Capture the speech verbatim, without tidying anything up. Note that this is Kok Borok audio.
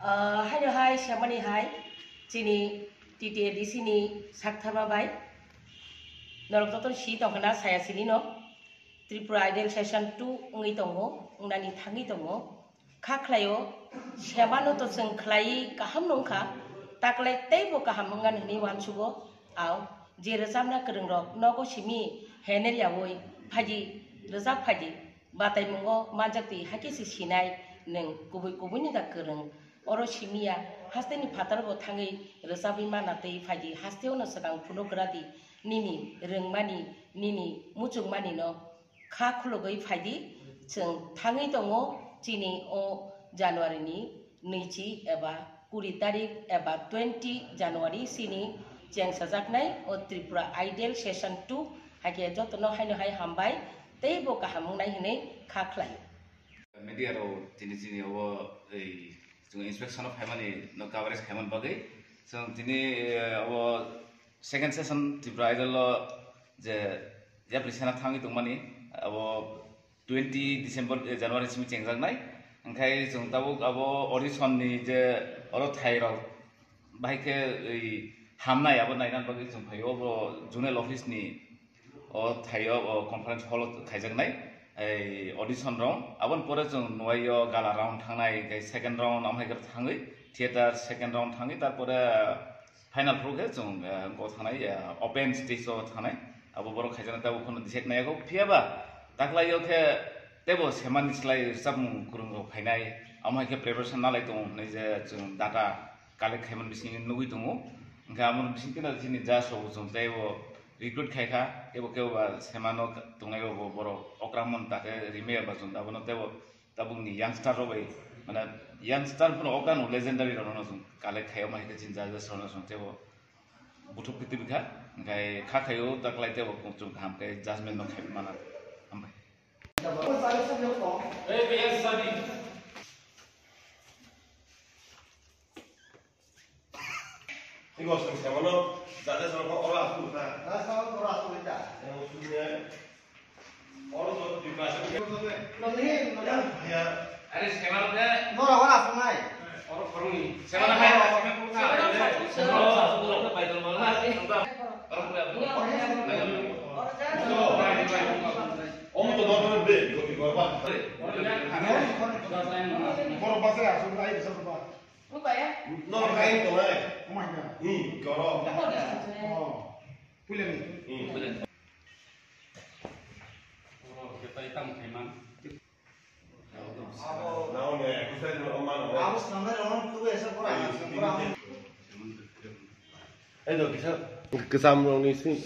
Ah, haino hai, semani hai, chini T T A D C ni sakthama bai. Norok joto si tongkha na, saya sini no. Tripura Idol Session two wngwi tongo, wngnani thangwi tongo. Kha khlaio, semano to chwng khlaiwi kaham nungkha, taklai teibo kaham wngani hwnwi uansugo. Ao, je rwchapna kwrwngrok nogo simi hener yaui phaidi, rwchap phaidi, bataimungo manjaktwi hakhe se sinai nwng kubui kubuini da kwrwng. Oro simiya, hasteni phatarbo thangwi rwchapwi mana tei phaidi, hasteono swkang phunuk rwdi, nini rwngmani, nini muchungmanino. Kha khulugwi phaidi, chwng thangwi tongo chini o January ni nwichi eba kuri tarik eba twenty January chini chengsajaknai o Tripura Idol Session two, hakhe jotono haino hai hambai tei bo kaham wngnai hwnwi kha khlaio. Media rok tini chini obo ei chwng inspection o phaimani no coverage khaimani bagwi chwng tini, eh, obo second session Tripura Idol o je yapri sena thangwi tongmani, abo twenty December, eh, January simi chengjaknai. Hwnkhe chwng tabuk abo audition ni je oro thai rok bahai khe ei hamnai abo naina bagwi chwng phaio, obo zonal office ni o thaio, o conference hall o khaijaknai ei audition rok. Aboni pore chwng nuaio gala round thangnai, hwnkhe second round amhai khe thangwi theater second round thangwi, tarpore final phuru khe chwng, eh, wngkok thanai, eh, open stage o thanai. Abo borok khaijana tei bo phano decide nai yago. Phiya ba taklaio khe teibo semani slai rwchapmung kwrwng rok phainai. Amo hai khe preparation nalai tongo hwnwi je chwng data collect khaimani bisingo nugwi tongo. Hwnkhe amo bising kheno chini judge rok bo chwng teibo recruit khai kha. Teibo kebo ba semano tongnai rok bo borok okra mon ta khe rimaya ba chwng abono teibo tabukni youngster rok bai, mane, youngster phano okra no legendary rok no chwng collect khai, omo hai khe chini judges rok no chwng teibo buthuk khe twi kha, hwnkhe kha khaio taklai teibo chwng kaham khe judgment no khai mano. Hambai. Ego sing semano, jade semano oro asuk ta. Na semano oro asuk ta. Yang sunya, oro to di pasang. Nang ni, nang ni. Ya. Are semano de. Nora oro asuk nai. Oro korong ni. Semano hai. Semano hai. Semano hai. Semano hai. Semano hai. Om to dor dor be, go di go ba. Oro ba se asuk nai, bisa ba. Nor kain tongnai. Omo hai na. Hmm, koro. Oh. Puilani. Hmm. Puilani. Oh, kita itam khaiman. Nao ne, kusai no man. Abo samai ron tu esa pora, pora. Ayo, kisa. Kisam rong ni sing.